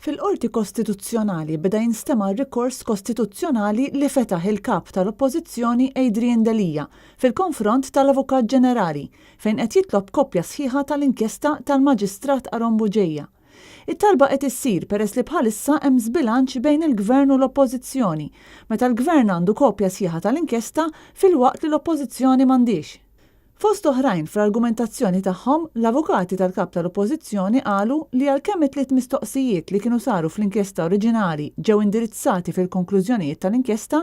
Fil-Qorti Kostituzzjonali beda jinstema' r-rikors kostituzzjonali li fetaħ il-Kap tal-Oppożizzjoni Adrian Delia fil-konfront tal-Avukat Ġenerali fejn qed jitlob kopja sħiħa tal-inkjesta tal-Maġistrat Aaron Bugeja. It-talba qed issir peress li bħalissa hemm żbilanċ bejn il-Gvern u l-Oppożizzjoni meta l-Gvern għandu kopja sħiħa tal-inkjesta filwaqt li l-Oppożizzjoni m'għandhiex. Fost oħrajn fl-argumentazzjoni tagħhom, l-avukati tal-Kap tal-Oppożizzjoni qalu li għalkemm it-tliet mistoqsijiet li kienu saru fl-inkjesta oriġinali ġew indirizzati fil-konklużjonijiet tal-inkjesta,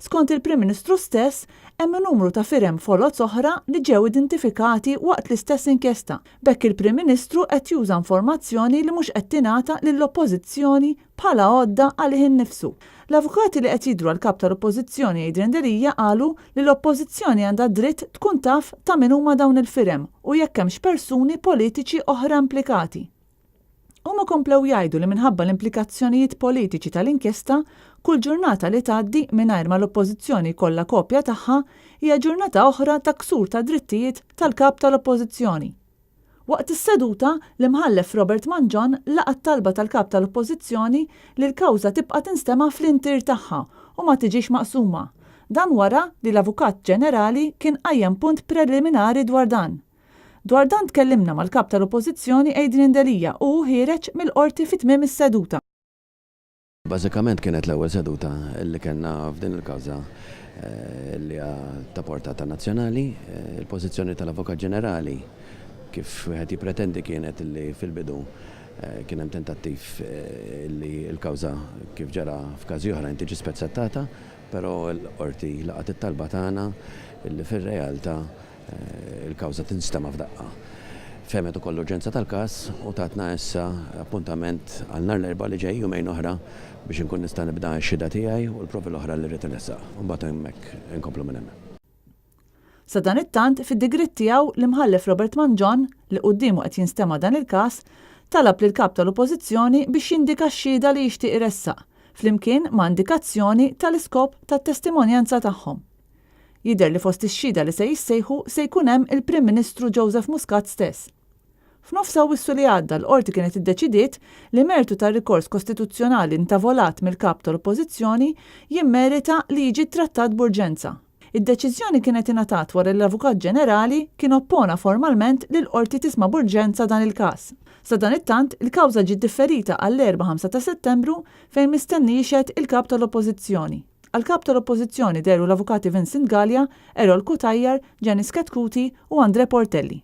skont il-Prim Ministru stess hemm numru ta' firem foloz oħra li ġew identifikati waqt l-istess inkjesta. B'hekk il-Prim Ministru qed juża informazzjoni li mhux qed tingħata lill-Oppożizzjoni bħala għodda għalih innifsu. L-avukati li qed jidhru għall-Kap tal-Oppożizzjoni Adrian Delia qalu li l-Oppożizzjoni għandha dritt tkun taf ta' min huma dawn il-firem u jekk hemmx persuni politiċi oħra implikati. Huma komplew jgħidu li minħabba l-implikazzjonijiet politiċi tal-inkjesta, kull ġurnata li tgħaddi mingħajr ma l-Oppożizzjoni jkollha kopja tagħha hija ġurnata oħra ta' ksur tad-drittijiet tal-Kap tal-Oppożizzjoni. Waqt is-seduta, l-Imħallef Robert Mangion laqa' t-talba tal-Kap tal-Oppożizzjoni li l-kawża tibqa' tinstema' fl-intier tagħha u ma tiġix maqsuma. Dan wara li l-Avukat Ġenerali kien qajjem punt preliminari dwar dan. Dwar dan tkellimna mal-Kap tal-Oppożizzjoni Adrian Delia u hu ħiereġ mill-Qorti fi tmiem is-seduta. Bażikament kienet l-ewwel seduta li kellna f'din il-kawża li hija ta' portata nazzjonali. Il-pożizzjoni tal-Avukat Ġenerali, kif wieħed jippretendi, kienet li fil-bidu kien hemm tentattiv li l-kawża, kif ġara f'każi oħrajn, tiġi spezzettata, però l-Qorti laqgħet it-talba tagħna li fir-realtà Il-kawża tinstema' f'daqqa. Fehmet ukoll l-urġenza tal-każ u tatna issa appuntament għal nhar l-Erbgħa li ġej, jumejn oħra, biex inkun nista' nibda x-xhieda tiegħi u l-provi l-oħra li rrid inressaq. U mbagħad hemmhekk inkomplu minn hemm. Sadanittant, fid-digriet tiegħu, l-Imħallef Robert Mangion, li quddiemu qed jinstema' dan il-każ, talab lill-Kap tal-Oppożizzjoni biex jindika x-xhieda li jixtieq iressaq, flimkien ma' indikazzjoni tal-iskop tat-testimonjanza tagħhom. Jidher li fost ix-xhieda li se jissejħu se jkun hemm il-Prim Ministru Joseph Muscat stess. F'nofs Awwissu li għadda l-Qorti kienet iddeċidiet li mertu tar-rikors kostituzzjonali ntavolat mill-Kap tal-Oppożizzjoni jimmerita li jiġi ttrattat b'urġenza. Id-deċiżjoni kienet ingħatat wara li l-Avukat Ġenerali kien oppona formalment li l-Qorti tisma' b'urġenza dan il-każ. Sadanittant, il-kawża ġiet differita għall-Erbgħa 5 ta' Settembru fejn mistenni jixhed il-Kap tal-Oppożizzjoni. Għall-Kap tal-Oppożizzjoni dehru l-Avukati Vincent Galea, Errol Cutajar, Janice Chetcuti u Andrè Portelli.